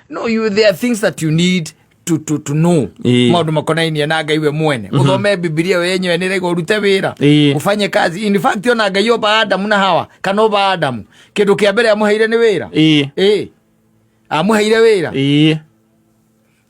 No, you, there are things that you need to know. Maũndũ makonainie na Ngai we mwene. Ũthome Bibilia we yenyewe nĩ raiga ũrute wĩra. Ũfanye kazi. In fact, ona Ngai omba Adamu na Hawa kana omba Adamu, kĩndũ kĩa mbere amũheire nĩ wĩra. Ĩĩ, amũheire wĩra.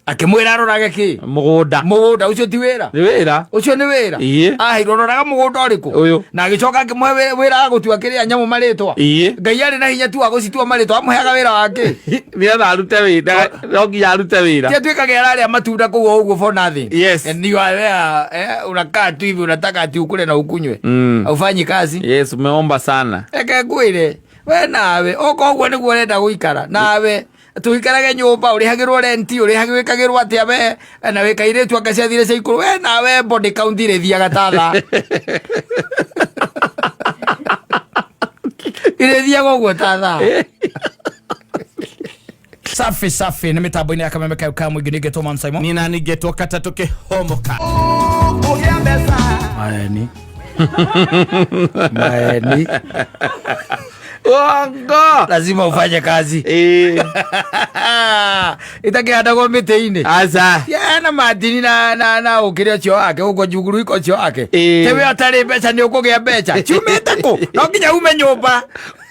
Akĩmwĩra arorage kĩ? Mũgũnda. Mũgũnda. Ũcio ti wĩra? Nĩ wĩra. Ũcio nĩ wĩra. Aheirwo roraga mũgũnda ũrĩkũ? Ũyũ. Na agĩcoka akĩmũhe wĩra wa gũtua kĩrĩa nyamũ marĩtwa. Ngai arĩ na hinya tu wa gũcitua marĩtwa, amũheaga wĩra wake? Nĩgetha arute wĩra, no nginya arute wĩra. Ti atuĩkage ararĩa matunda kũu o ũguo for nothing. Yes. And you are there, unakaa tu hivi, unataka ati ukule na ukunywe. Haufanyi kazi. Yes, umeomba sana. Reke ngwĩre, we nawe okorwo ũguo nĩguo ũrenda gũikara nawe, tuikarage nyũmba ũrĩhagĩrwo renti, ũrĩhagĩrwo, wĩkagĩrwo atĩa we na wĩ kairĩtu anga ciathire cia ikũrũ, we nawe body count irĩthiaga ta thaa, irĩthiaga ũguo ta thaa. Safi safi, nĩ mĩtambo-inĩ ya Kameme kayo ka mũingĩ, nĩngetwo Man Simon. Nina ningetwo katatũ kĩhomoka. Maeni maeni. Uongo. Lazima ufanye kazi. Itakĩhandagwo mĩtĩ-inĩ. Aca. Na matini na ũkĩrĩ ũcio wake ũguo njunguruiko ũcio wake. Tewe ũtarĩ mbeca nĩ ũkũgĩa mbeca ciumĩte kũ? No nginya ume nyũmba.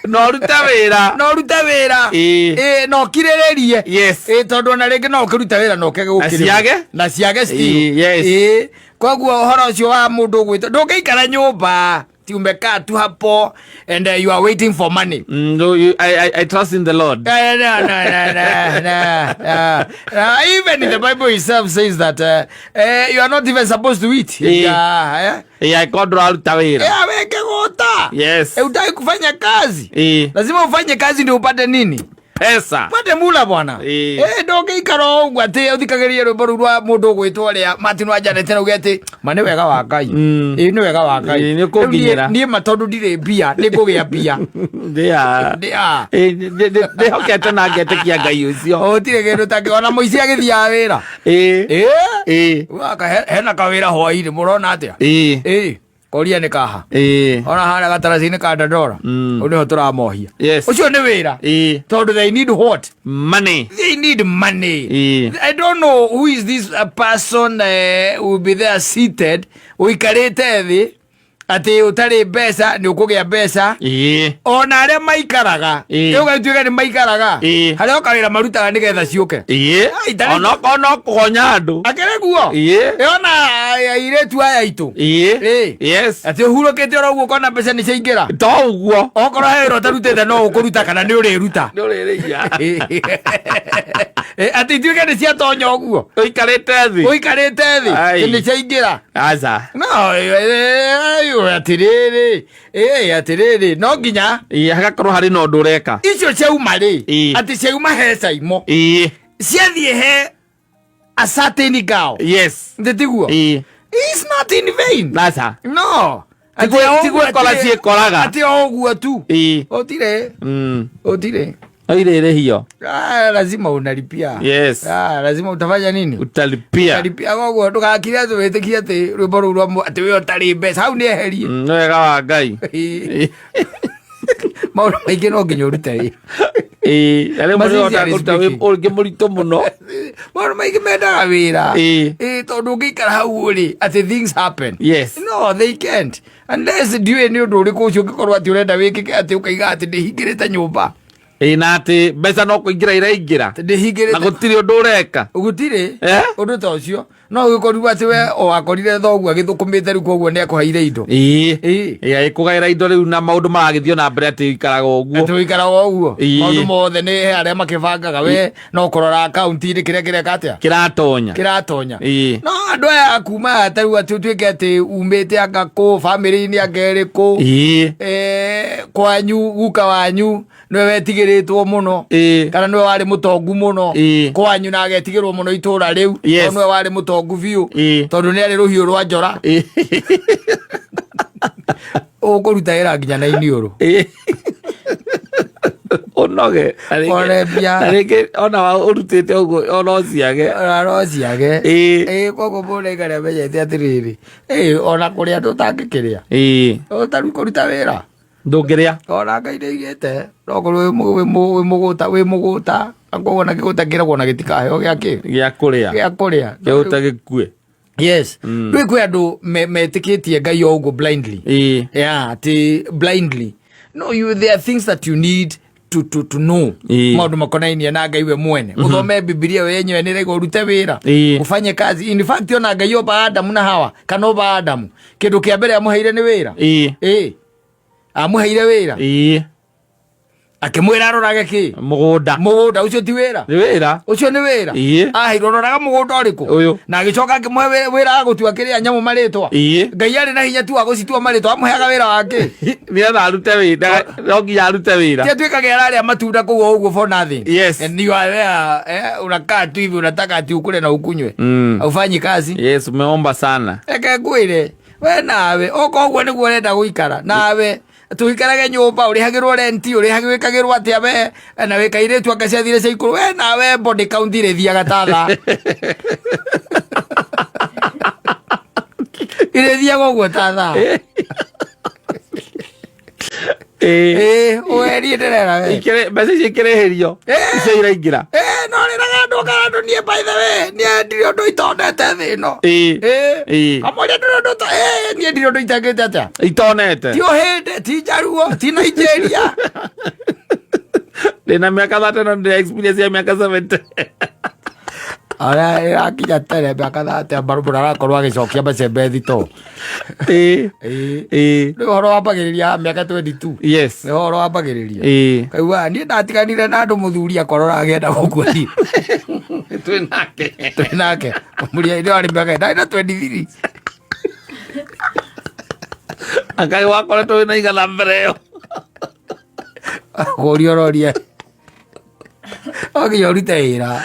No ũrute wĩra. No ũrute wĩra. Ĩĩ, na ũkirĩrĩrie. Ĩĩ, tondũ ona rĩngĩ no ũkĩrute wĩra na ũkĩage gũkĩrĩhwo. Ciage? Na ciage still. Ĩĩ, yes. Ĩĩ, koguo ũhoro ũcio wa mũndũ ũgwĩtwo ndũngĩikara nyũmba ti umekaa tu hapo and you are waiting for money. No, you, I trust in the Lord. No, no, no, no, no, no. Even in the Bible itself says that you are not even supposed to eat. Yeah, eh? Ĩĩ, angĩkorwo ndũraruta wĩra. Yeah, weke gota. Hutaki kufanya kazi. Lazima ufanye kazi ndio upate nini? Pesa. Upate mula, bwana. Ndũngĩikara o ũguo atĩ ũthikagĩrĩrie rwĩmbo rũu rwa mũndũ ũgwĩtwo ũrĩa Martin wa Janet na uge atĩ ma nĩ wega wa Ngai. Ĩĩ, nĩ wega wa Ngai. Ĩĩ, nĩ ũkũnginyĩra. Rĩu niĩ ma tondũ ndirĩ mbia, nĩ ngũgĩa mbia. Ndĩa. Ndĩa. Ĩĩ, ndĩhokete na ngetĩkia Ngai ũcio. Gũtirĩ kĩndũ tangĩ ona mũici agĩthiaga wĩra. Ĩĩ. Ĩĩ. Waka hena kawĩra hwainĩ, mũrona atĩa? Ĩĩ. Koria nĩ kaha. Ona harĩa gataraci-inĩ ka Dandora. Ũũ nĩho tũramohia. Ũcio nĩ wĩra. Tondũ they need what? Money. They need money. I don't know who is this person will be there seated, ũikarĩte thĩ atĩ ũtarĩ mbeca nĩ ũkũgĩa mbeca. Ona arĩa maikaraga, ũgatuĩka nĩ maikaraga harĩa o kawĩra marutaga nĩgetha ciũke. Ai, Onokorwo no kũgonya andũ. Akĩrĩ guo. Ona airĩtu aya aitũ. Atĩ ũhurũkĩte oro ũguo ũkona mbeca nĩ ciaingĩra. To ũguo. Okorwo he wĩra ũtarutĩte no ũkũruta kana nĩ ũrĩruta. Nĩ ũrĩrĩia. Atĩ ituĩke nĩ ciatonya ũguo. Ũikarĩte thĩ. Ũikarĩte thĩ. Ai. Atĩ nĩ ciaingĩra. Aca. No, atĩrĩrĩ, atĩrĩrĩ, no nginya Hagakorwo harĩ na ũndũ ũreka. Icio ciauma rĩ, atĩ ciauma he Caimo. Ciathiĩ he a certain girl. Ndĩtiguo? It's not in vain. Aca. No. Ti gwĩkora ciĩkoraga. Atĩ o ũguo tu. Gũtirĩ. Gũtirĩ. Oirĩrĩhio. Ah, lazima unalipia. Ah, lazima utafanya nini? Utalipia. Utalipia. Koguo ndũgakire atĩ wĩtĩkie atĩ rwĩmbo rũu rwa atĩ we ũtarĩ mbeca hau nĩ eherie. Nĩ wega wa Ngai. Maũndũ maingĩ no nginya ũrute wĩra. Ĩĩ, na rĩmwe Mazizi nĩhotaga are kũruta speaking. ũngĩ mũritũ mũno. Maũndũ maingĩ mendaga wĩra. Ĩĩ, tondũ ũngĩikara hau rĩ atĩ things happen. No, they can't. Unless ndiũĩ nĩ ũndũ ũrĩkũ ũcio ũngĩkorwo atĩ ũrenda wĩkĩke atĩ ũkaiga atĩ ndĩhingĩrĩte nyũmba. Ĩĩ, na atĩ mbeca no kũingĩra iraingĩra. Atĩ ndĩhingĩrĩte. Na gũtirĩ ũndũ ũreka. Gũtirĩ ũndũ ta ũcio. No ũgĩkorirwo atĩ we o wakorire thoguo agĩthũkũmĩte rĩu koguo nĩ akũheire indo. Ĩĩ. Ĩĩ, agĩkũgaĩra indo rĩu na maũndũ maragĩthiĩ na mbere atĩ ũikaraga ũguo. Atĩ ũikaraga ũguo. Maũndũ mothe nĩ he arĩa makĩbangaga, we no kũrora akaunti-inĩ kĩrĩa kĩreka atĩa? Kĩratonya. Kĩratonya. No andũ aya kuma ta rĩu atĩ ũtuĩke atĩ umĩte anga kũ bamĩrĩ-inĩ anga ĩrĩkũ. Kwanyu guka wanyu nĩwe wetigĩrĩtwo mũno. Kana nĩwe warĩ mũtongu mũno kwanyu na agetigĩrwo mũno itũra rĩu. Tondũ nĩwe warĩ mũtongu biũ. Tondũ nĩ arĩ rũhiũ rwa njora. Ũkũruta wĩra nginya na iniũrũ. Ũnoge. One mbia. Na rĩngĩ ona ũrutĩte ũguo ona ũciage. Ona no ciage. Ĩĩ, koguo mũndũ aikare amenyete atĩrĩrĩ, ĩĩ, ona kũrĩa tũtangĩkĩrĩa. Ũtarĩ kũruta wĩra. Ndũngĩrĩa. Ona Ngai nĩaigĩte nokorwo wĩ mũgũta, wĩ mũgũta, na koguo na kĩgũta kĩragwo na gĩtikaheo gĩa kĩ? Gĩa kũrĩa. Gĩa kũrĩa. Kĩgũta gĩkue. Yes. Rĩu kwĩ andũ metĩkĩtie Ngai o ũguo blindly. Yeah, atĩ blindly. No, you, there are things that you need to know. Maũndũ makonainie na Ngai we mwene. Ũthome Bibilia we yenyewe nĩ ĩraiga ũrute wĩra. Ũfanye kazi. In fact, ona Ngai omba Adamu na Hawa, kana omba Adamu, kĩndũ kĩa mbere amũheire nĩ wĩra. Amũheire wĩra. Akĩmwĩra arorage kĩ? Mũgũnda. Mũgũnda ũcio ti wĩra? Nĩ wĩra. Ũcio nĩ wĩra? Aheirwo roraga mũgũnda ũrĩkũ? Ũyũ. Na agĩcoka akĩmũhe wĩra wa gũtua kĩrĩa nyamũ marĩtwa. Ngai arĩ na hinya tu wa gũcitua marĩtwa, amũheaga wĩra wa kĩ? Nĩgetha arute wĩra, no nginya arute wĩra. Ti atuĩkaga ararĩa matunda kũu o ũguo for nothing. Yes. And you are there, unakaa tu hivi unataka ati ukule na ukunywe. Haufanyi kazi. Yes, umeomba sana. Reke ngwĩre, we nawe, okorwo ũguo nĩguo ũrenda gũikara, nawe tuikarage nyumba urihagirwo renti, urihagirwo wikagirwo atia we na wĩ kairĩtu anga ciathire cia ikũrũ, we nawe body count irĩthiaga ta thaa. Irĩthiaga ũguo ta thaa. Ĩĩ, we niĩ ndĩrera we. Mbeca icio ikĩrĩhĩrio. Icio iraingĩra. Ĩĩ, no rĩraga andũ kana andũ niĩ by the way, niĩ ndirĩ ũndũ itonete thĩ ĩno. Ĩĩ. Kamũira ndĩrĩ ũndũ ĩĩ, niĩ ndirĩ ũndũ itangĩte atĩa? Itonete. Ti ũhĩndĩ, ti Njaruo, ti Nigeria. Ndĩna mĩaka 30 na ndĩna experience ya mĩaka 70. Arĩa ĩrakinya tene mĩaka 30 mbarũmũra arakorwo agĩcokia macembe thitoo. Rĩu ũhoro wambagĩrĩria mĩaka 22. Yes. Nĩ ũhoro wambagĩrĩria. Kaigua niĩ ndatiganire na andũ mũthuri akorwo agĩenda gũkua niĩ. Twĩ nake. Twĩ nake. Mũria nĩ warĩ mĩaka ndarĩ na 23. Akai wakoretwo wĩna igana mbere ĩyo. Kũria ũroria. No nginya ũrute wĩra.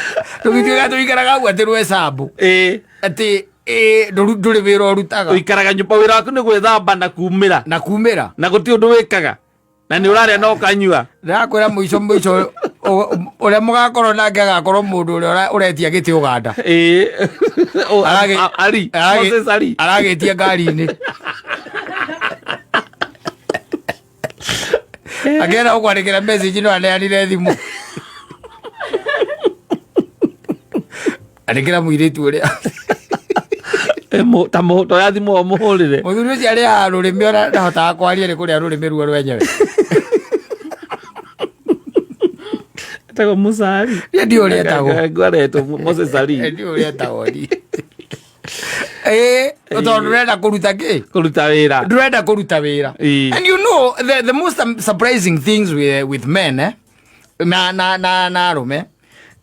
Ndũgĩtuĩka tũikaraga hau atĩ rwesambu. Atĩ ndũrĩ wĩra ũrutaga. Ũikaraga nyũmba, wĩra waku nĩ gwĩthamba na kumĩra. Na kumĩra. Na gũtirĩ ũndũ wĩkaga. Na nĩ ũrarĩa na ũkanyua. Ndĩrakwĩra mũico mũico ũrĩa mũgakorwo nake agakorwo mũndũ ũrĩa ũretia gĩtĩ Ũganda. Ari. Moses Ari. Aragĩtia ngari-inĩ. Akĩenda gũkwandĩkĩra message no aneanire thimũ. Andĩkĩra mũirĩtu ũrĩa. Ta toya thimũ ũmũhũrĩre. Mũthuri ũcio arĩaga rũrĩmĩ ona ndahotaga kwaria nĩ kũrĩa rũrĩmĩ ruo rwenyewe. Etagwo Musa Ali. Niĩ ndiũĩ ũrĩa etagwo. Ngwaretwo Moses Ali. Ndiũĩ ũrĩa etagwo niĩ. Tondũ ndũrenda kũruta kĩ? Kũruta wĩra. Ndũrenda kũruta wĩra. And you know the most surprising things with men, na arũme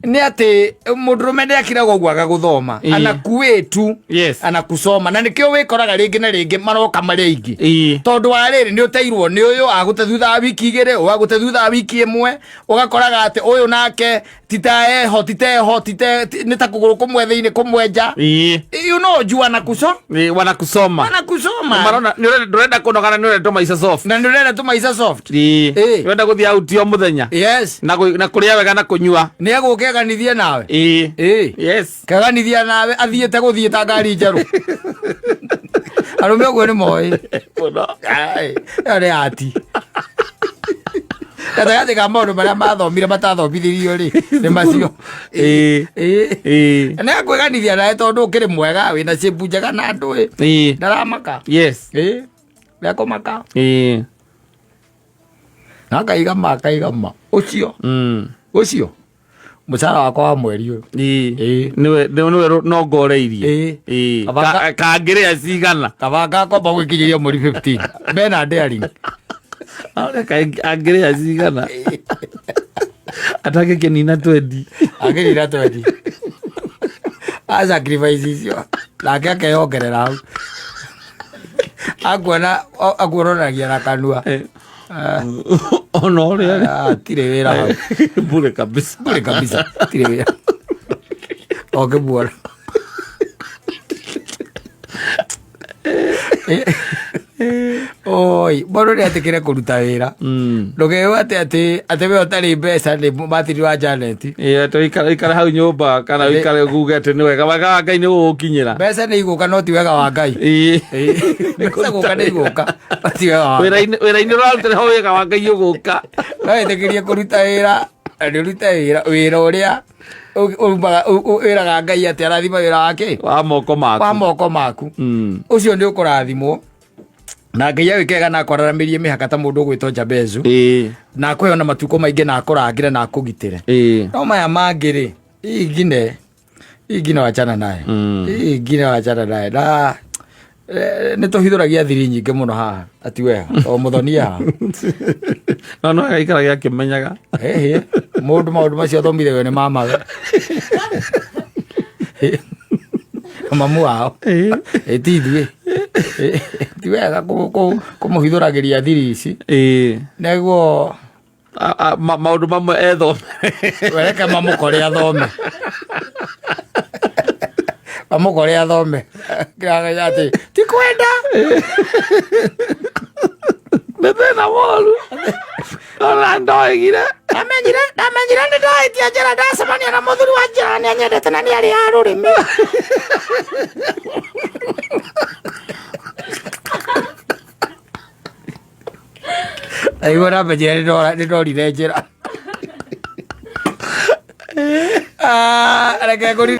nĩ atĩ mũndũrũme nĩ akiraga ũguo agagũthoma. Anakuĩtu. Anakusoma. Na nĩkĩo wĩkoraga rĩngĩ na rĩngĩ maroka marĩ aingĩ. Tondũ wa rĩrĩ nĩ ũteirwo nĩ ũyũ agũte thutha wa wiki igĩrĩ, ũyũ agũte thutha wa wiki ĩmwe, ũgakoraga atĩ ũyũ nake titaeho, titeho, tite, nĩ ta kũgũrũ kũmwe thĩinĩ kũmwe nja. You know, juu anakuso? Wanakusoma. Wanakusoma. Marona, nĩ ũrenda, ndũrenda kũnoga na nĩ ũrenda tũmaica soft. Na nĩ ũrenda tũmaica soft. Ũrenda gũthiĩ out o mũthenya. Yes. Na kũrĩa wega na kũnyua. Nĩ egũka eganithie nawe. Yes. Keganithia nawe athiĩte gũthiĩ ta ngari njerũ. Arũme ũguo nĩ moĩ. Mũno. Ai, ĩyo nĩ ati. Gatagatĩ ka maũndũ marĩa mathomire matathomithirio rĩ, nĩ macio. Nĩ akwĩganithia nawe tondũ ũkĩrĩ mwega, wĩna shape njega na ndũĩ. Ndaramaka. Yes. Ndekũmaka. Na akaigama, akaigama. Ũcio. Ũcio. Mũcara wakwa wa mweri ũyũ. Nĩwe, nĩwe nongoreirie. Kangĩrĩa cigana. Kaba gakomba gwĩkinyĩria mweri 15. Bena daring. Angĩrĩa cigana. Atangĩkĩnina 20. Angĩnina 20. A sacrifice icio. Nake akeyongerera hau. Akuona, akuononagia na kanua. Ona ũrĩa rĩ. Tirĩ wĩra hau. Bure kabisa. Bure kabisa. Tirĩ wĩra. Ũngĩmuona. Oi, mũndũ nĩ atĩkĩre kũruta wĩra. Ndũkewe atĩ we ũtarĩ mbeca nĩ matiri wa Janet. Ĩĩ, atĩ ũikare hau nyũmba kana ũikare uge atĩ nĩ wega wega wa Ngai nĩ ũgũgũkinyĩra. Mbeca nĩ igũka no ti wega wa Ngai. Ĩĩ. Mbeca gũka nĩ igũka no ti wega wa Ngai. Wĩra-inĩ ũrarutĩra ho wega wa Ngai ũgũka. No wĩtĩkĩrie kũruta wĩra na nĩ ũrute wĩra wĩra ũrĩa wĩraga Ngai atĩ arathima wĩra wake Wa moko maku. Wa moko maku. Ũcio nĩ ũkũrathimwo na Ngai agwĩkega na akwararamĩrie mĩhaka ta mũndũ ũgwĩtwo Jabezu na akũhe ona matukũ maingĩ na akũrangĩre na akũgitĩre. No maya mangĩ rĩ, hii ingine hii ingine wachana naye. Hii ingine wachana naye na nĩ tũhithũragia thiri nyingĩ mũno haha ati wega o mũthonia haha. No no agaikaraga akĩmenyaga. Ĩhĩ, mũndũ maũndũ macio athomithagio nĩ mamawe, mamu wao. Ĩ ti ithuĩ. Ĩ, ti wega kũmũhithũragĩria thiri ici. Nĩguo Maũndũ mamwe ethome. Reke mamũkore athome, mamũkore athome. Kĩragaya atĩ ti kwenda. Nĩ thĩna mũru ona ndoigire. Ndamenyire nĩ ndahĩtia njĩra ndacemania na mũthuri wa njĩra nĩ anyendete na nĩ arĩaga rũrĩmĩ. Aigua ndamenyire nĩ ndorire njĩra. Ah, reke ngũri.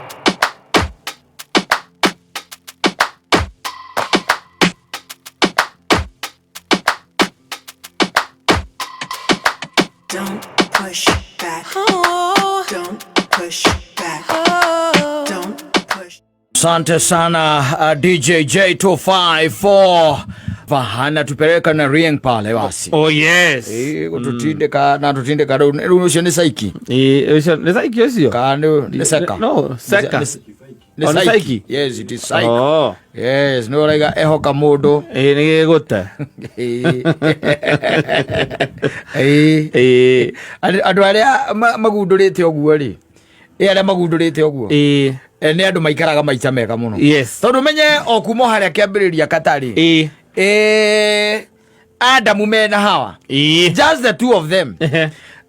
Don't push back. Don't push back. Don't push. Asante sana DJ J254 vahana tupeleka na ring pale basi. Oh yes. Gũtũtindĩka na tũtindĩka rĩu ũcio nĩ saiki. Ĩĩ, ũcio nĩ saiki ũcio. Kana nĩ seka? No, seka. Nĩ Oh, nĩ saiki. saiki? Yes, it is saiki. Oh. Yes, nĩ ũraiga ehoka mũndũ. Ĩĩ, nĩ gĩgũte. Ĩĩ. Ĩĩ. Andũ arĩa magundũrĩte ũguo rĩ, ĩ arĩa magundũrĩte ũguo nĩ andũ maikaraga maica mega mũno. Tondũ menye o kuma o harĩa kĩambĩrĩria katarĩ Adamu mena Hawa, just the two of them.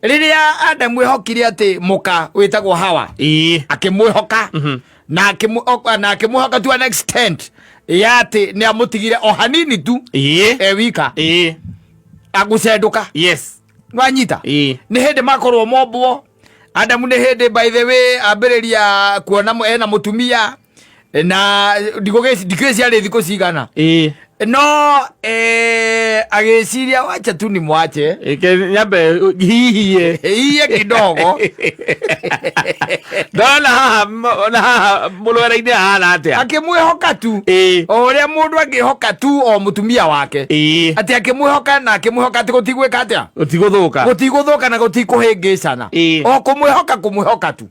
Rĩrĩa Adamu ehokire atĩ mũka wĩtagwo Hawa, akĩmwĩhoka na akĩmwĩhoka to an extent ya atĩ nĩ amũtigire o hanini tu e wika agũcendũka. Nwanyita? Nĩ hĩndĩ makorwo mombwo Adamu, nĩ hĩndĩ by the way ambĩrĩria kuona ena mũtumia na ndikũĩ ciarĩ thikũ cigana, no agĩciria wacha tu ni mwache. Ĩke nyambe hihie. Iye kidogo. Ndona haha na haha mũrwere-inĩ hahana atĩa? Akĩmwĩhoka tu o ũrĩa mũndũ angĩhoka tu o mũtumia wake, atĩ akĩmwĩhoka na akĩmwĩhoka atĩ gũtigwĩka atĩa? Gũtigũthũka. Gũtigũthũka na gũtikũhĩngĩcana. O kũmwĩhoka tu,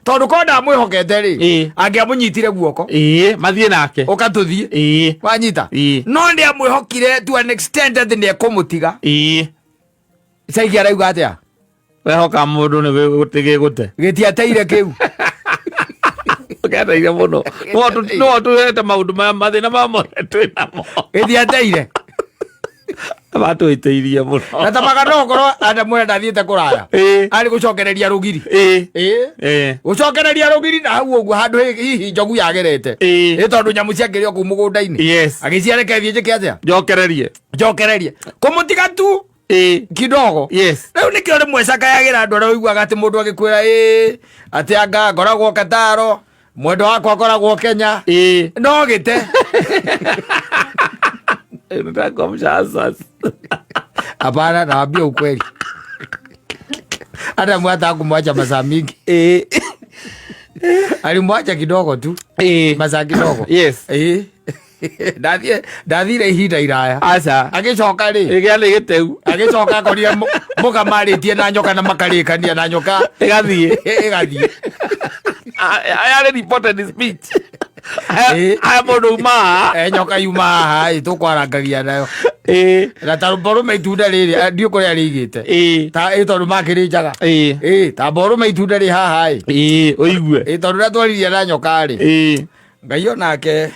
tondũ korwo ndamwĩhokete rĩ, angĩamũnyitire guoko. Ĩĩ, mathiĩ nake. Ũka tũthiĩ. Wanyita? No nĩ amwĩhokire to an extent atĩ nĩ ekũmũtiga. Caiki arauga atĩa? Wehoka mũndũ nĩ gũtigĩgũte. Gĩtiateire kĩu. Ũkendeire mũno. No tũhete maũndũ maya mathĩna maya mothe twĩ namo. Gĩtiateire. Matũhĩtĩirie mũno. Na tamaga no ũkorwo Adamu ĩrĩa ndathiĩte kũraya, arĩ gũcokereria rũgiri. Ĩĩ, gũcokereria rũgiri na hau ũguo handũ hihi njogu yagerete. Ĩ tondũ nyamũ ciakĩrĩ o kũu mũgũnda-inĩ. Agĩciareke thiĩ njĩke atĩa? Njokererie. Njokererie kũmũtiga tu kidogo. Rĩu nĩkĩo rĩmwe cakayagĩra andũ arĩa ũiguaga atĩ mũndũ agĩkwĩra ĩĩ atĩ anga ngoragwo Kataro, mwendwa wakwa akoragwo Kenya. No gĩte. Nataka mshasas. Hapana, nawaambia ukweli, hata mwata kumwacha masaa mingi, alimwacha kidogo tu, masaa kidogo. Ndathire ihinda iraya. Aca. Agĩcoka rĩ, Ĩgĩa nĩ gĩteu. Agĩcoka akorire mũka marĩtie na nyoka na makarĩkania na nyoka. Ĩgathiĩ. Ĩgathiĩ. Aya nĩ reported speech. Aya mũndũ uma haha. Nyoka yuma haha ĩ tũkwarangagia nayo. Na ta borũme itunda rĩrĩ, ndiũ kũrĩa rĩigĩte. Ta ĩ tondũ makĩrĩ njaga. Ta borũme itunda rĩ haha ĩ. Ũigue. Ĩ tondũ ũrĩa twaririe na nyoka rĩ, Ngai onake.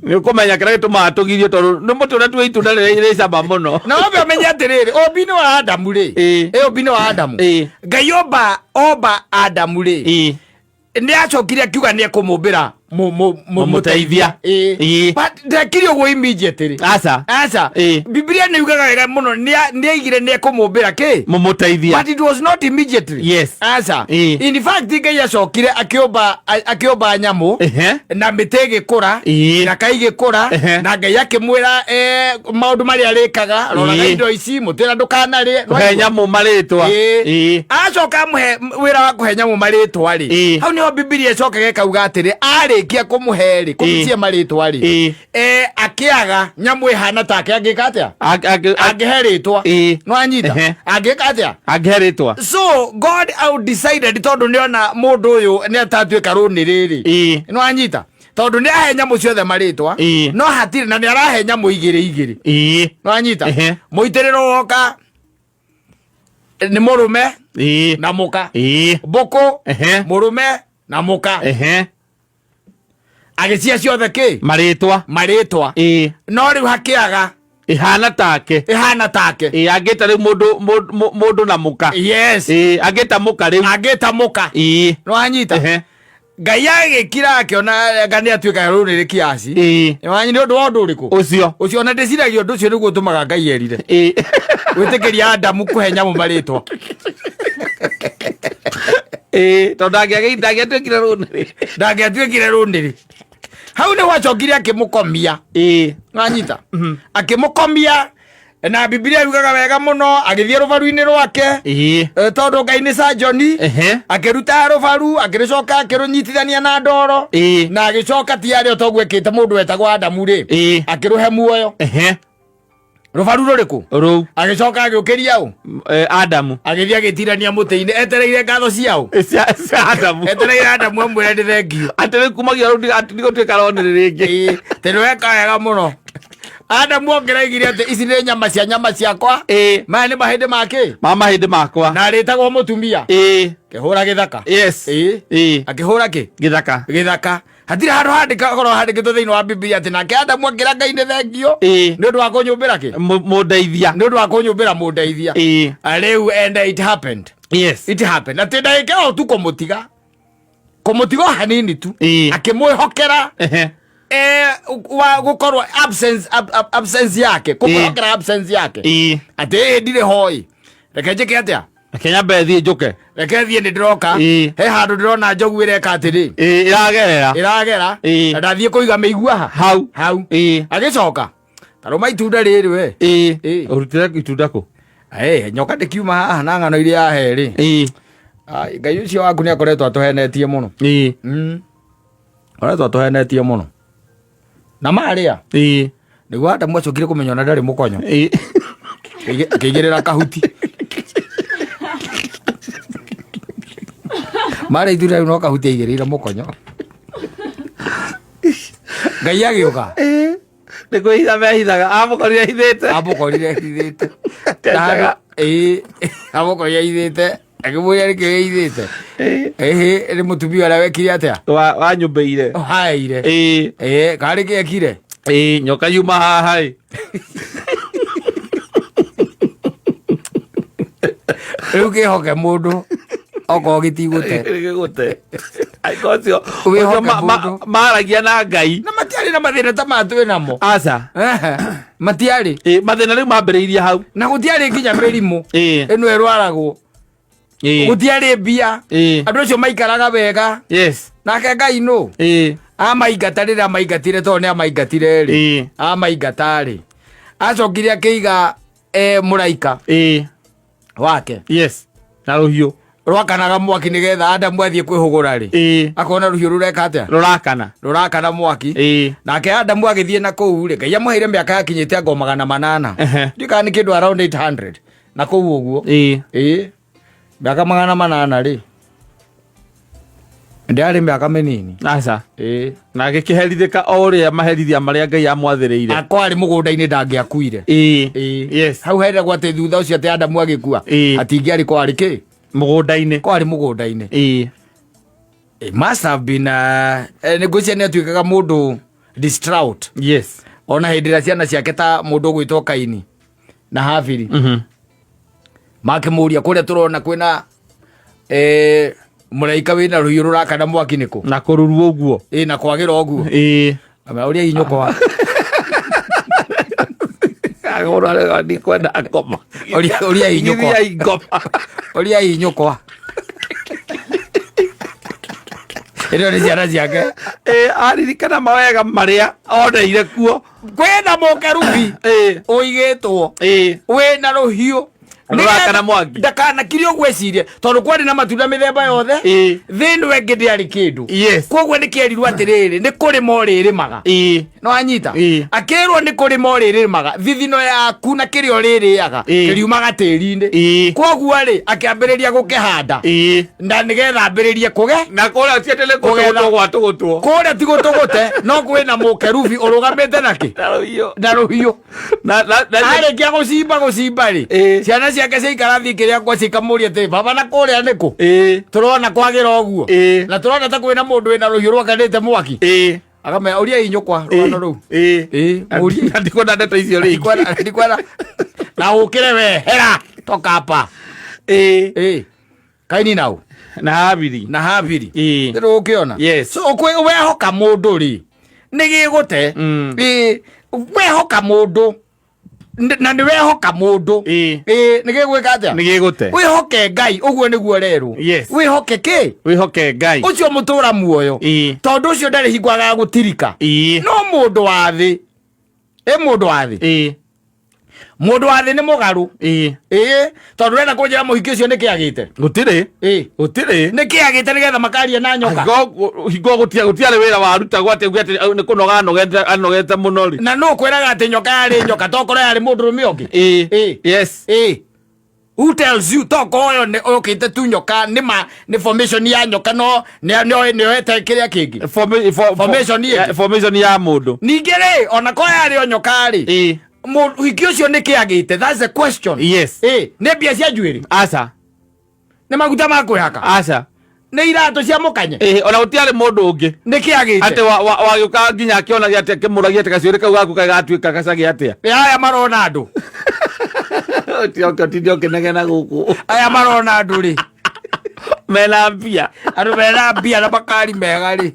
Nĩ ũkũmenya kĩrĩa gĩtũmaga tũgirio tondũ nĩ mũtĩ ũrĩa tuĩ itunda rĩrĩa rĩ cama mũno. Na wambe ũmenye atĩrĩrĩ, ũmbi-inĩ wa Adamu rĩ, Ĩĩ. ĩ ũmbi-inĩ wa Adamu, Ĩĩ. Ngai omba Adamu rĩ, Ĩĩ. nĩ acokire akiuga nĩ ekũmũmbĩra Mũmũteithia. Ĩĩ. Ĩĩ. But ndekire ũguo immediately. Aca. Aca. Ĩĩ. Bibilia nĩ yugaga wega mũno nĩ aigire nĩ ekũmũmbĩra kĩ, Mũmũteithia. but it was not immediately. Yes. Aca. Ĩĩ. In fact, Ngai acokire akĩũmba nyamũ na mĩtĩ ĩgĩkũra, Ĩĩ. ithaka igĩkũra, na Ngai akĩmwĩra maũndũ marĩa arĩkaga, roraga indo ici, mũtĩ ũrĩa ndũkanarĩe. Kũhe nyamũ marĩtwa. Ĩĩ. Ĩĩ. Acoka amũhe wĩra wa kũhe nyamũ marĩtwa rĩ, Ĩĩ. hau nĩho Bibilia ĩcokaga ĩkauga atĩrĩ, arĩkia kũmũhe rĩ, kũmũcie marĩtwa rĩ, Ĩĩ. Akĩaga nyamũ ĩhana take, angĩka atĩa? Angĩhe rĩtwa. Ĩĩ. No anyita, angĩka atĩa? Angĩhe rĩtwa. So God out decided, tondũ nĩona mũndũ ũyũ nĩ atatuĩka rũnĩ rĩrĩ. No anyita, tondũ nĩ ahe nyamũ ciothe marĩtwa, no hatirĩ, na nĩ arahe nyamũ igĩrĩ igĩrĩ. No anyita, mũitĩrĩro woka nĩ mũrũme na mũka, mbũkũ mũrũme na mũka, agĩcia ciothe kĩ? Marĩtwa. Marĩtwa. No rĩu hakĩaga Ĩhana take. Ĩhana take. Ĩĩ, angĩta rĩu mũndũ na mũka. Yes. Ĩĩ, angĩta mũka rĩu. Angĩta mũka. No anyita, Ngai agĩkira akĩona nga nĩ atuĩka rũrĩrĩ kiasi. Nĩ nĩ ũndũ wa ũndũ ũrĩkũ? Ũcio. Ũcio. Ona ndĩciragia ũndũ ũcio nĩguo ũtũmaga Ngai erire gwĩtĩkĩria Adamu kũhe nyamũ marĩtwa. Ĩĩ, tondũ ndangĩatuĩkire rũnĩrĩ. Ndangĩatuĩkire rũnĩrĩ. Hau nĩ gwacokire akĩmũkomia. Wanyita, akĩmũkomia, na Bibilia yugaga wega mũno agĩthiĩ rũbaru-inĩ rwake. Tondũ Ngai nĩ sajoni, akĩruta rũbaru, akĩrĩcoka akĩrũnyitithania na ndoro, na agĩcoka ti arĩa toguo ekĩte mũndũ wetagwo Adamu rĩ, akĩrũhe muoyo. Rũbaru rũrĩkũ? Rũu. Agĩcoka agĩũkĩria ũ? Adamu. Agĩthiĩ agĩtirania mũtĩ-inĩ etereire ngatho ciao. Cia Adamu. Etereire Adamu amwĩre nĩ thengiũ. Atĩ rĩu kumagia rũu ndigũtuĩka ronĩrĩ rĩngĩ. Ĩĩ, tondũ weka wega mũno. Adamu ongeraigire atĩ ici nĩ nyama cia nyama ciakwa, maya nĩ mahĩndĩ makĩ? Ma mahĩndĩ makwa. Na arĩtagwo mũtumia. Kĩhũra gĩthaka. Yes. Ĩĩ. Akĩhũra kĩ? Gĩthaka. Gĩthaka. Hatirĩ handũ handĩka korwo handĩkĩtwo thĩinĩ wa Bibilia atĩ nake Adamu akĩra Ngai nĩ thengio nĩ ũndũ wa kũnyũmbĩra kĩ? Mũndeithia. Nĩ ũndũ wa kũnyũmbĩra mũndeithia. Rĩu, and it happened. It happened atĩ ndagĩka ĩyo tu kũmũtiga o hanini tu, akĩmwĩhokera, wa gũkorwo absence yake, kũmwĩhokera absence yake, atĩ ĩ ndirĩ hoi, reke njĩke atĩa? Reke nyambe thiĩ njũke. Reke thiĩ, nĩ ndĩroka. He handũ ndĩrona njogu ĩreka atĩrĩ. Ĩĩ, ĩragerera. Ĩragera. Na ndathiĩ kũiga mĩigua ha hau. Hau. Agĩcoka tarũma itunda rĩrĩ we. Ĩĩ. Ũrutĩre itunda kũ? Nyoka ndĩkiuma haha na ng'ano iria yahe rĩ. Ai, Ngai ũcio waku nĩ akoretwo atũhenetie mũno. Akoretwo atũhenetie mũno na marĩa nĩguo Adamu acokire kũmenya ona ndarĩ mũkonyo. Akĩigĩrĩra kahuti marĩa itunda rĩu, no kahuti aigĩrĩire mũkonyo. Ngai agĩũka. Nĩ kwĩhitha mehithaga, amũkorire hithĩte. Amũkorire hithĩte. Njaga. Ĩĩ, amũkorire hithĩte, akĩmwĩra nĩkĩ wĩhithĩte? Ĩhĩ, nĩ mũtumia ũrĩa wekire atĩa? Wanyũmbĩire. Haire. Ĩĩ, karĩ kĩ ekire? Ĩĩ, nyoka yuma haha ĩ. Rĩu kĩhoke mũndũ okorwo gĩtigũte. Gĩgũte. Angĩkorwo ũcio Wĩhoke ũcio mũndũ. maragia na Ngai. Na matiarĩ na mathĩna ta maya twĩ namo. Aca. Ehe, matiarĩ. Ĩĩ, mathĩna rĩu mambĩrĩirie hau. Na gũtiarĩ nginya mĩrimũ ĩno ĩrwaragwo. Gũtiarĩ mbia. Andũ acio maikaraga wega. Nake Ngai nũ amaingata rĩrĩa amaingatire, tondũ nĩ amaingatire rĩ, amaingata rĩ, acokire akĩiga mũraika wake. Yes, na rũhiũ. Rwakanaga mwaki, nĩgetha Adamu athiĩ kwĩhũgũra rĩ, akona rũhiũ rũreka atĩa? Rũrakana. Rũrakana mwaki. Nake Adamu agĩthiĩ na kũu rĩ, Ngai amũheire mĩaka yakinyĩte ango 800. Ndiũ kana nĩ kĩndũ around 800 na kũu ũguo. Ĩĩ, mĩaka 800 rĩ, ndĩarĩ mĩaka mĩnini. Aca. Ĩĩ. Na agĩkĩherithĩka o ũrĩa maherithia marĩa Ngai amwathĩrĩire. Akwarĩ mũgũnda-inĩ ndangĩakuire. Ĩĩ. Hau heragwo atĩ thutha ũcio atĩ Adamu agĩkua, hatingĩarĩ kwarĩ kĩ? Mũgũnda-inĩ. Kwarĩ mũgũnda-inĩ. It must have been nĩ ngwĩciria nĩ atuĩkaga mũndũ Distraught. Yes. Ona hĩndĩ ĩrĩa ciana ciake ta mũndũ ũgwĩtwo Kaini na Habili makĩmũria kũrĩa tũrona kwĩna mũraika wĩna rũhiũ rũrakana mwaki nĩkũ? Na kũruru ũguo. Ĩ, na kwagĩra ũguo. Ĩĩ. Ũria inyũkwa. Agũra ndikwenda ngoma. Ũria inyũkwa. Githia ngoma. Ũria inyũkwa. Ĩno nĩ ciana ciake. Ĩ, aririkana mawega marĩa oneire kuo. Kwĩna mũkerubi Ĩ. ũigĩtwo Ĩ. wĩna rũhiũ Rũrakana mwaki. Ndakanakire ũgwĩcirie tondũ kwarĩ na matunda mĩthemba yothe. Ĩ. Thĩ ĩno ĩngĩ ndĩarĩ kĩndũ. Yes. Koguo nĩ kĩerirwo atĩrĩrĩ, nĩ kũrĩma ũrĩrĩmaga. Ĩ. No anyita. Ĩ. Akĩrwo nĩ kũrĩma ũrĩrĩmaga, thithino yaku na kĩrĩa ũrĩrĩaga Ĩ. kĩriumaga tĩri-inĩ. Ĩ. Koguo rĩ, akĩambĩrĩria gũkĩhanda Ĩ. na nĩgetha ambĩrĩrie kũge Na kũrĩa ciendelee Kũgetha. kũtũgũtwo gwatũgũtwo. Kũrĩa ti gũtũgũte, no kwĩna mũkerubi ũrũgamĩte nakĩ? Na rũhiũ. Na rũhiũ. Na na na Arĩkia gũcimba gũcimba rĩ, Ĩ. ciana ciake ciaikara thĩ ikĩrĩa ngwacĩ ikamũria atĩrĩ, baba, na kũrĩa nĩkũ Ĩ. tũrona kwagĩra ũguo? Ĩ. Na tũrona ta kwĩna mũndũ wĩna rũhiũ rwakanĩte mwaki. Ĩ. Akamera, ũria inyũkwa rũgano rũu. Ĩ. Ĩ, mũrie. Na ndikwenda ndeto icio rĩngĩ. Ndikwenda na ũkĩre we hera toka hapa. Ĩ. Ĩ, Kaini nau Na Habili. Na Habili. Ĩ. Rĩu ũkĩona. Yes. So wehoka mũndũ rĩ, nĩ gĩgũte. Ĩ, wehoka mũndũ na nĩ wehoka mũndũ. Ĩ. Ĩ, nĩ gĩgwĩka atĩa? Nĩ gĩgũte. Wĩhoke Ngai, ũguo nĩguo rerwo. Yes. Wĩhoke kĩ? Wĩhoke Ngai. Ũcio mũtũra muoyo. Ĩ. Tondũ ũcio ndarĩ hingo agagũtirika. Ĩ. No mũndũ wa thĩ, ĩ, mũndũ wa thĩ. Ĩ. Mũndũ wa thĩ nĩ mũgarũ. Ĩ. Ĩ, tondũ ũrenda kũnjĩra mũhiki ũcio nĩ kĩagĩte? Gũtirĩ. Ĩ. Gũtirĩ. Nĩ kĩagĩte nĩgetha makaria na nyoka? Hingo gũtiarĩ wĩra warutagwo atĩ uge atĩ nĩ kũnoga anogete mũno rĩ. Na nũ kwĩraga atĩ nyoka yarĩ nyoka, tokorwo yarĩ mũndũrũme ũngĩ? Ĩ. Ĩ. Yes. Ĩ, who tells you tokorwo ũyũ nĩ ũkĩte tu nyoka, nĩ ma nĩ formation ya nyoka, no nĩ oete kĩrĩa kĩngĩ. Formation ĩngĩ. Yeah, formation ya mũndũ. Ningĩ rĩ, ona ko yarĩ o nyoka rĩ, Ĩ. Mũhiki ũcio nĩ kĩagĩte? That's the question. Yes. Ĩ, nĩ mbia cia njuĩrĩ? Aca. Nĩ maguta ma kwĩhaka? Aca. Nĩ iratũ cia mũkanye? Ĩ, ona gũtiarĩ mũndũ ũngĩ Nĩ kĩagĩte? Atĩ wagĩũka nginya akĩonagia atĩ akĩmũragia atĩ gacuĩrĩ kau gaku kaĩ gatuĩka gacagi atĩa? Ĩ, aya marona andũ. Tioke ũtinde ũkĩnegena gũkũ. Aya marona andũ rĩ, mena mbia. Andũ mena mbia na makari mega rĩ,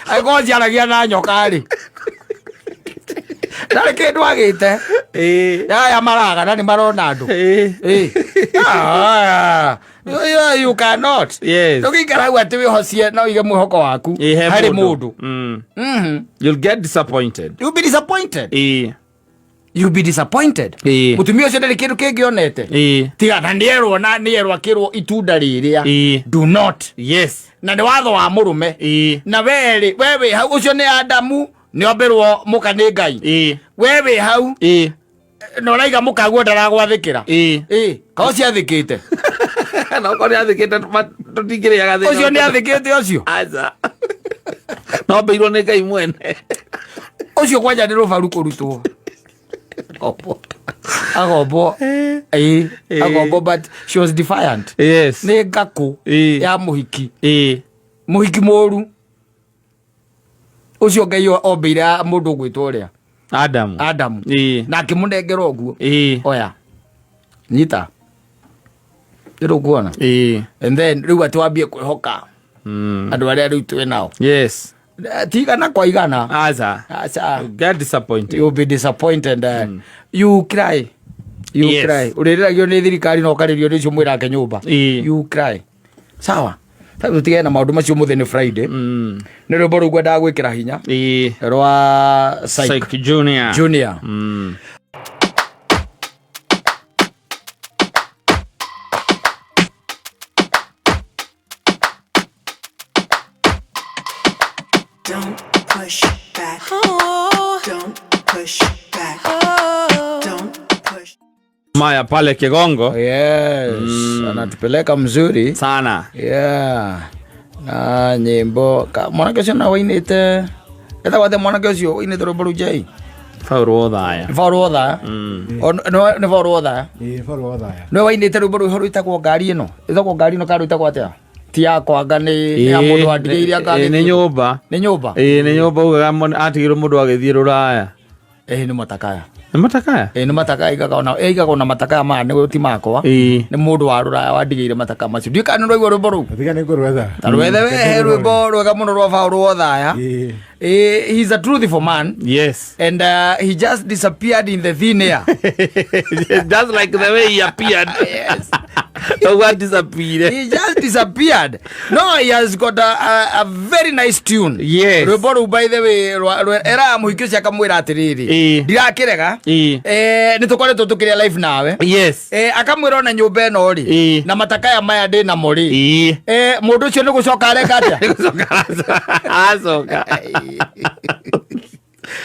angĩkorwo ciaragia na nyoka rĩ, ndarĩ kĩndũ agĩte. Ĩ. Aya maragana nĩ marona andũ. Ĩ. Ĩ. Ah, you cannot. Yes. Ndũgĩikara hau atĩ wĩhocie na ũige mwĩhoko waku Ĩ, he harĩ mũndũ. You'll get disappointed. You'll be disappointed. Ĩ. You'll be disappointed. Ĩ. Mũtumia ũcio ndarĩ kĩndũ kĩngĩ onete Ĩ. tiga na nĩerwo, na nĩerwo akĩrwo itunda rĩrĩa Ĩ. do not. Yes. Na nĩ watho wa mũrũme. Ĩ. Na werĩ we wĩ hau, ũcio nĩ Adamu, nĩ ombĩrwo mũka nĩ Ngai. Ĩ. We wĩ hau Ĩ. na ũraiga mũkaguo ndaragwathĩkĩra. Ĩ. Ĩ, ka ũcio athĩkĩte? Na okorwo nĩ athĩkĩte, tũtingĩrĩaga thĩna. Ũcio nĩ athĩkĩte ũcio? Aca, no mbĩirwo nĩ Ngai mwene. Ũcio kwanja nĩ rũbaru kũrutwo agombo agombo, ĩ, Ĩ. agombo, but she was defiant. Yes. Nĩ ngakũ Ĩ. ya mũhiki. Ĩ. Mũhiki mũru ũcio Ngai ombĩire mũndũ ũgwĩtwo ũrĩa? Adamu. Adamu. Ĩ. Na akĩmũnengera ũguo. Ĩ. Oya, nyita, ndĩrũkuona. Ĩ. And then rĩu atĩ wambie kwĩhoka andũ arĩa rĩu twĩ nao. Yes. Ti igana kwa igana. Aca. Aca. You get disappointed. You'll be disappointed, you cry, you cry. Ũrĩrĩragio nĩ thirikari na ũkarĩrio nĩ ũcio mwĩrake nyũmba. Ĩ. You cry. Sawa, sasa tũtigane na maũndũ macio, mũthĩ nĩ Friday. Nĩ rwĩmbo rũu ngwendaga gwĩkĩra hinya Ĩ. rwa Psych Psych Junior. Junior. Don't push back. Don't push back. Don't push. Maya pale Kigongo. Yes, anatupeleka mzuri sana. Yeah, na nyimbo mwanake ũcio na wainĩte, etagwo atĩa mwanake ũcio wainĩte rwĩmbo rũu, Jay? Paul Wothaya. Nĩ Paul Wothaya. O, nĩ Paul Wothaya. Ĩĩ, Paul Wothaya. Nĩwe wainĩte rwĩmbo rũu rwĩtagwo ngari ĩno, ĩtagwo ngari ĩno kana rwĩtagwo atĩa? Ti yakwa, anga nĩ ya mũndũ wandigĩire anga Ĩĩ, nĩ agĩthiĩ. Nyũmba. Nĩ nyũmba. Ĩĩ, nĩ nyũmba ugaga atigĩrwo mũndũ agĩthiĩ rũraya. Ĩĩ, nĩ matakaya. Nĩ matakaya. Ĩĩ, nĩ matakaya igaga ona, igaga ona matakaya maya nĩ ti makwa. Nĩ mũndũ wa rũraya wandigĩire matakaya macio. Ndiũĩ kana nĩ ũraigua rwĩmbo rũu. Tiga nĩ ngũrwetha. Ta rwethe we, he rwĩmbo rwega mũno rwa Paul Wothaya. He's a truthful man and he just disappeared in the thin air. Just like the way he appeared. Yes. Toguo disappeared. He just disappeared. No, he has got a very nice tune. Rwĩmbo rũu, by the way, era mũhiki ũcio akamwĩra atĩrĩrĩ, ndirakĩrega. Nĩ tũkoretwo tũkĩrĩa life nawe. Akamwĩra ona nyũmba ĩno rĩ, na matakaya maya ndĩ namo rĩ, mũndũ ũcio nĩ gũcoka areka atĩa? Nĩgũcoka aracoka.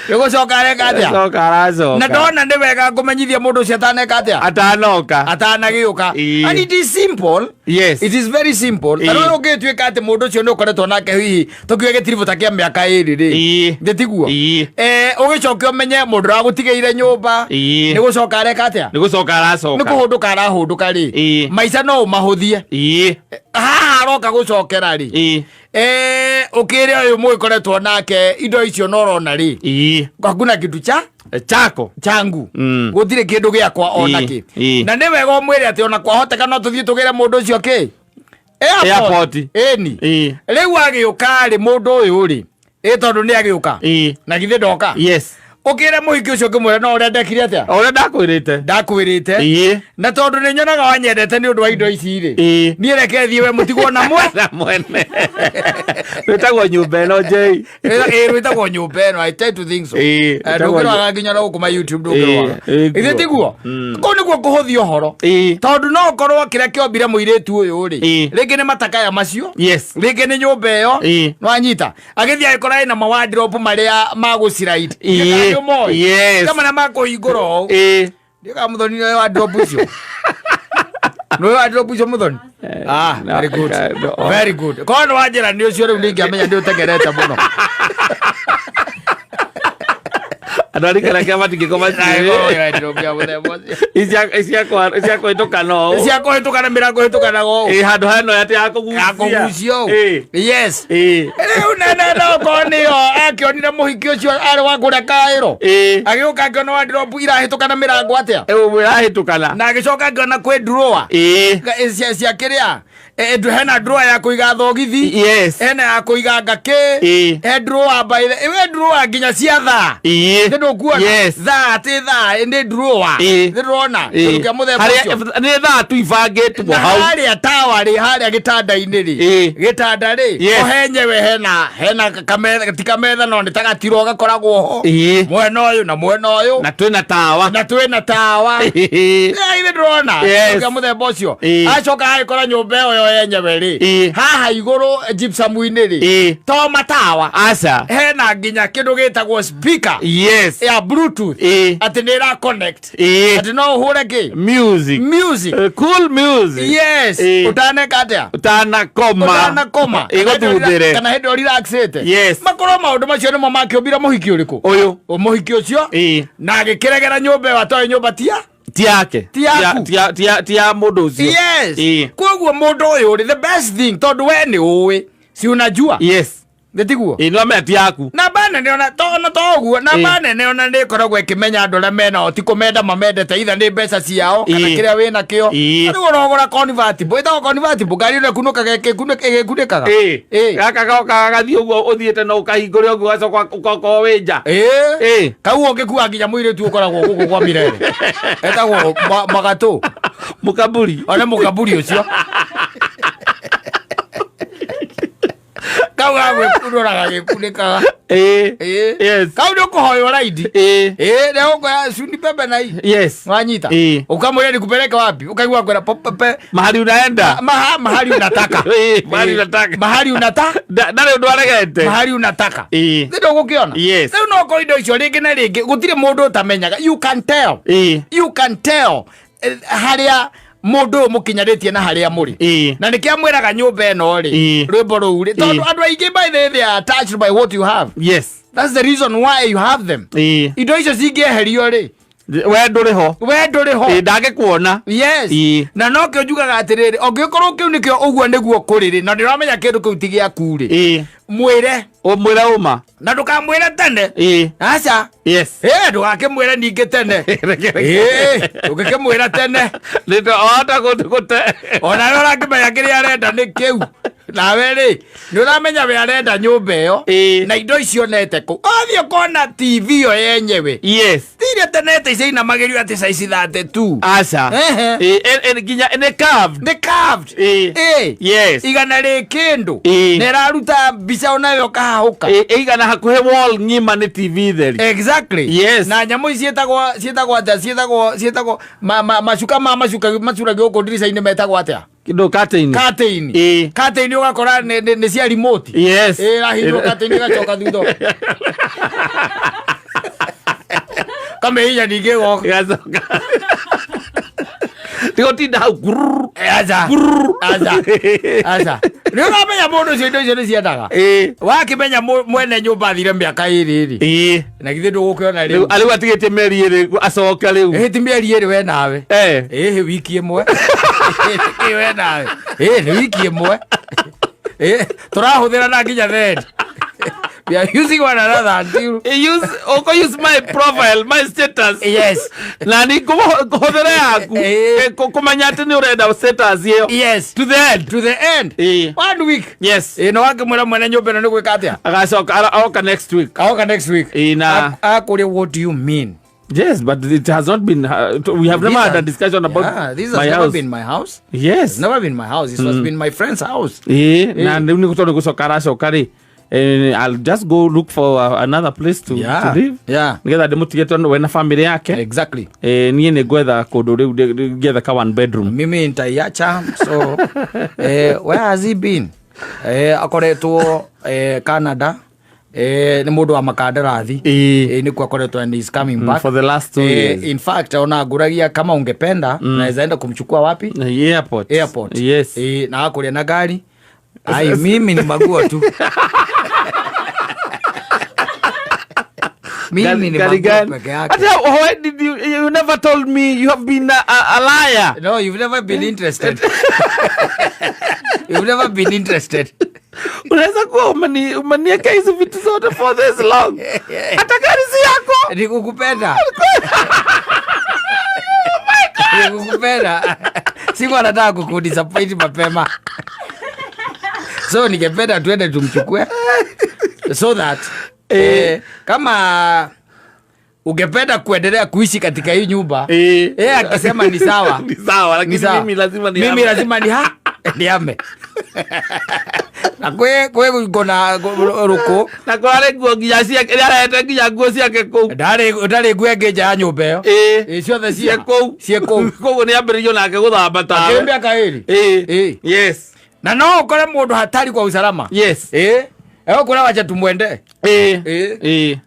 Nĩ gũcoka areka atĩa? Acoka aracoka. Na ndona nĩ wega ngũmenyithia mũndũ ũcio ataneka atĩa? Atanoka. Atanagĩũka. And it is simple. It is very simple. Ta rĩu ũngĩtuĩka atĩ mũndũ ũcio nĩ ũkoretwo nake hihi tũkiuge gĩtiribũ ta kĩa mĩaka 2 rĩ, nĩ tiguo? Ũgĩcoke ũmenye mũndũ ũragũtigĩire nyũmba nĩ gũcoka areka atĩa? Nĩ gũcoka aracoka. Nĩ kũhũndũka arahũndũka rĩ, maica no ũmahũthie. Haha aroka gũcokera rĩ, ũkĩre ũyũ mũgĩkoretwo nake indo icio no ũrona rĩ, hakuna kitu cha Chako. Changu, gũtirĩ kĩndũ gĩakwa ona kĩ. Na nĩ wega ũmwĩre atĩ ona kwahoteka no tũthiĩ tũgĩre mũndũ ũcio kĩ? Airport. Ĩni. Rĩu agĩũka rĩ, mũndũ ũyũ rĩ, ĩ tondũ nĩ agĩũka, na githĩ ndoka? Ũkĩre mũhiki ũcio ũkĩmwĩra no ũrĩa ndekire atĩa? O ũrĩa ndakwĩrĩte. Ndakwĩrĩte. Na tondũ nĩ nyonaga wanyendete nĩ ũndũ wa indo ici rĩ, niĩ reke thiĩ, we mũtigwo na mwe Na mwene rwĩtagwo nyũmba ĩno njei. Ĩ, rwĩtagwo nyũmba ĩno. I tend to think so. Rwĩtagwo Ndũngĩrwaga nginya na gũkũ ma YouTube ndũngĩrwaga. Ĩĩ, Ithe guo. tiguo? Kũu nĩguo kũhũthia ũhoro, tondũ no ũkorwo kĩrĩa kĩombire mũirĩtu ũyũ rĩ, rĩngĩ nĩ matakaya macio, rĩngĩ nĩ nyũmba ĩyo. Nwanyita agĩthiĩ agĩkora ĩna mawardrobe marĩa ma gũciraid. Marĩa ma kũhingũra ũũ. Ndiũka mũthoni nĩwe wardrobe ũcio, nĩwe wardrobe ũcio mũthoni. Ah, No, very good. No. Very good. Korwo nĩ wanjĩra nĩ ũcio rĩu nĩingĩamenya nĩ ũtengerete mũno. Andũ a rika rĩake matingĩkoma Korwo wardrobe ya mũthemba ũcio. cia kũhĩtũka no cia kũhĩtũka na mĩrango ĩhĩtũkanaga ũũ. Ĩ, handũ heno atĩ ya kũgucia. Ya kũgucia ũũ. Yes. Rĩu nene no korwo nĩyo akĩonire mũhiki ũcio arĩ wa kũrĩa kaĩro, agĩũka akĩona wardrobe irahĩtũka na mĩrango atĩa? Ĩrahĩtũkana. Na agĩcoka akĩona kwĩ drawer cia kĩrĩa, hena drawer ya kũiga thogithi, hena ya kũiga ngakĩ, he drawer by the we drawer nginya cia thaa. Nĩ ndũkuona? Thaa atĩ thaa nĩ drawer. Nĩ ndĩrona kĩndũ kĩa mũthemba Harĩa ũcio. Nĩ thaa tu ibangĩtwo Na hau. harĩa tawa rĩ, harĩa gĩtanda-inĩ rĩ, gĩtanda rĩ, o henyewe hena kametha, ti kametha no nĩ ta gatiro gakoragwo ho, mwena ũyũ na mwena ũyũ. Na twĩna tawa. Na twĩna tawa. Ithe ndĩrona kĩa mũthemba ũcio. Acoka agĩkora nyũmba ĩyo yo yenyewe rĩ, haha igũrũ gypsum-inĩ rĩ, to matawa, Aca. hena nginya kĩndũ gĩtagwo speaker ya Bluetooth, atĩ nĩ ĩra connect, atĩ no ũhũre kĩ? Music. Music. Cool music. Yes. Ũtaneka atĩa? Ũtanakoma. Ũtanakoma. Ĩgũthuthĩre. Kana hĩndĩ ĩyo relaxĩte. Makorwo maũndũ macio nĩmo makĩũmbire mũhiki ũrĩkũ? Ũyũ. O mũhiki ũcio. Na agĩkĩregera nyũmba ĩyo atoĩ nyũmba tia Ti yake. Ti yaku. Ti ya mũndũ ũcio. Koguo mũndũ ũyũ rĩ, the best thing, tondũ we nĩ ũĩ, si unajua? Nĩ tiguo? Ĩ, nĩwamenya ti yaku. Namba nene ona to ona to ũguo, namba nene ona nĩ ĩkoragwo ĩkĩmenya andũ arĩa menao ti kũmenda mamendete, itha nĩ mbeca ciao kana kĩrĩa wĩna kĩo. Rĩu ũrogũra convertible, ĩtagwo convertible, ngari ĩno ĩkunũkaga ĩgĩkunĩkaga. Gaka gokaga gathiĩ ũguo ũthiĩte no ũkahingũre ũguo ũgacoka ũgakorwo wĩ nja. Kau ũngĩkua nginya mũirĩtu ũkoragwo gũkũ kwa Mirere etagwo magatũ. Mũkaburi. Ona mũkaburi ũcio kau gagwĩkunũraga gĩkunĩkaga. Kau nĩ ũkũhoywo raidi. Nĩ ũkoya cuni pembe na hii. Wanyita? Ukamwĩra nikupeleke wapi, ukaigua kwĩra Mahali unaenda. Mahali unataka. Mahali unataka. Mahali unataka. Ndarĩ ũndũ aregete. Mahali unataka. Nĩ ndũgũkĩona? Rĩu no korwo indo icio rĩngĩ na rĩngĩ gũtirĩ mũndũ ũtamenyaga. You can tell. You can tell harĩa mũndũ ũyũ mũkinyanĩtie na harĩa mũrĩ. Na nĩkĩo amwĩraga nyũmba ĩno rĩ, rwĩmbo rũu rĩ, tondũ andũ aingĩ by the way, they are attached by what you have. That's the reason why you have them. Indo icio cingĩeherio rĩ, We ndũrĩ ho. We ndũrĩ ho. Ĩ, ndangĩkuona. Yes. Ĩ. Na nokĩo njugaga atĩrĩrĩ, ũngĩkorwo kĩu nĩkĩo ũguo nĩguo kũrĩ rĩ, na ndĩramenya kĩndũ kĩu ti gĩaku rĩ, Ĩ. mwĩre. Ũmwĩre ũma. Na ndũkamwĩre tene. Ĩ. Aca. Yes. Ĩ, ndũgakĩmwĩre ningĩ tene. Ĩ, ũngĩkĩmwĩra tene. Nĩtwahota gũte. Ona we ũrakĩmenya kĩrĩa arenda nĩ kĩu. Nawe rĩ, nĩ ũramenya we arenda nyũmba ĩyo. Ĩ. Na indo icio onete kũ. Athiĩ ũkona TV ĩyo yenyewe. Yes. Tiria tenete icio inamagĩrio atĩ size 32. Aca. Ehe. Ĩ, ĩ, nginya nĩ curved. Nĩ curved. Ĩ. Ĩ. Yes. Igana rĩ kĩndũ. Ĩ. Na ĩraruta mbica onayo ũkahahũka. Ĩ, ĩigana hakuhĩ wall ng'ima nĩ TV theri. Exactly. Yes. Na nyamũ ici ciĩtagwo atĩa, ciĩtagwo macuka ma macuka macuragio gũkũ ndirica-inĩ metagwo atĩa? Kĩndũ curtain. Curtain. Ĩ. Curtain ũgakora nĩ cia remote. Yes. Ĩ, ĩrahingwo curtain ĩgacoka thutha. Kamĩhinya ningĩ ĩgoka. Ĩgacoka. Tigotinda hau grrrr. Aca. Aca. Aca. Nĩ ũramenya mũndũ ũcio indo icio nĩ ciendaga. Ĩ. Wakĩmenya mwene nyũmba athire mĩaka ĩrĩ rĩ. Ĩ. Na githĩ ndũgũkĩona Rĩu rĩu. rĩu atigĩtie mĩeri ĩrĩ acoke rĩu. Ĩ, ti mĩeri ĩrĩ we nawe. Eh. Ĩ, wiki ĩmwe. Ĩ, we nawe. Ĩ, nĩ wiki ĩmwe. Ĩ, tũrahũthĩra na nginya then. We are using one another until Use, ũkũ use my profile, my status. Yes. Na ni ngũhũthĩra yaku. Eh. Kũmenya atĩ nĩ ũrenda status ĩyo. Yes. To the end. To the end. Ĩ. 1 week. Yes. Ĩ, no wakĩmwĩra mwene nyũmba ĩno nĩ gwĩka atĩa? Agacoka aroka next week. Aoka next week. Ĩ, na Akũria what do you mean? Yes, but it has not been we have never had a discussion about Yeah, this has my never house. been my house. Yes. It's never been my house. It has been my friend's house. Ĩ, na rĩu nĩ tondũ gũcoka aracoka rĩ, I'll just go look for another place to, Yeah. to live. Yeah. Nĩgetha ndĩmũtige tondũ we na family yake. Exactly. Niĩ nĩ ngwetha kũndũ rĩu ngĩetha ka one bedroom. Mimi nitaiacha. So, where has he been? Akoretwo Canada. Nĩ mũndũ wa makandarathi. Ĩ. Nĩkuo akoretwo and he's coming back. For the last 2 years. In fact, ona ngũragia kama ungependa, naweza enda kumchukua wapi? Airport. Airport. Yes. Na akũrĩa na gari. Ai, mimi ni maguo tu. Mimi ni Gari maguo gani? peke yake. Ati, why did you never told me you have been a liar? No, you've never been interested. You've never been interested. Unaweza kuwa umeniweka hizi vitu zote for this long. Hata gari si yako. Nikukupenda. Nikukupenda. Siku anataka kukudisappoint mapema. So ningependa tuende tumchukue. So that kama ungependa kuendelea kuishi katika hii nyumba, akisema ni sawa. Ni sawa, lakini Ni sawa. mimi lazima nihame. Mimi lazima nihame. Na kwe ngona ruku. Na kwa wale nguo nginya ciake, nĩ arehete nginya nguo ciake kũu. Ndarĩ nguo ĩngĩ nja ya nyũmba ĩyo. Ciothe Ciĩ kũu. ciĩ kũu. Koguo nĩ ambĩrĩirio nake gũthamba tawe. Akĩrĩ mĩaka ĩrĩ. Yes. Na no ũkore mũndũ hatari kwa usalama. Yes. Egũkwĩra wacha tumwende.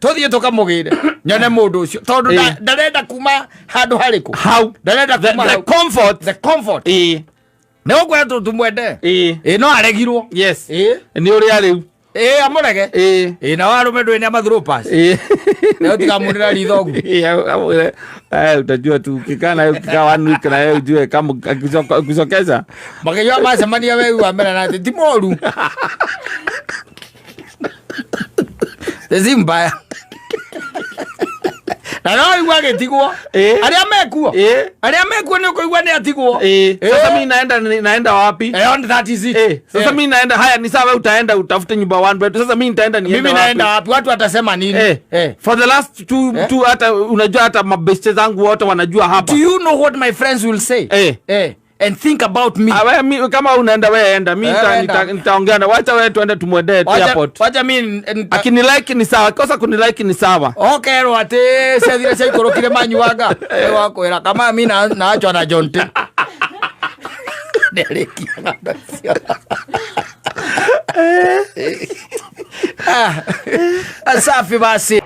Tũthiĩ tũkamũgĩre. Nyone mũndũ ũcio. Tondũ ndarenda kuma handũ harĩkũ. Hau. Ndarenda kuma The hau. comfort. The comfort. Nĩ gũkwĩra tumwende. No aregirwo. Yes. Nĩ ũrĩa rĩu. Amũrege. Na warũme ndũĩ nĩ amathropas. Nĩ ũtikamũnĩra ritho ũguo. Amwĩre, utajua tu ukikaa naye, ukikaa 1 week na yeye ujue kama akisokeza. Makĩigua macemania we wa mbere na atĩ ti moru. Si mbaya. Na no igua agĩtigwo. Arĩa mekuo. Arĩa mekuo nĩ ũkũigua nĩ atigwo. Sasa mimi naenda wapi? On that is it. Sasa mimi naenda, haya ni sawa, utaenda utafute nyumba one bed. Sasa mimi nitaenda niende Mimi wapi? naenda wapi? Watu watasema nini? For the last two hata unajua hata mabeste zangu wote wanajua hapa. Do you know what my friends will say? And think about me. Wewe, mi, kama unaenda wewe enda. Mi Enda. nitaongea na wacha wewe tuende tumwendee airport. Wacha mi Akinilike ni sawa, kosa kunilike ni sawa. Okerwo atĩ ciathire ciaikũrũkire manyuanga. Wakwĩra kama mi naachwa na John T. Nĩarĩkia ng'ano icio. Safi basi.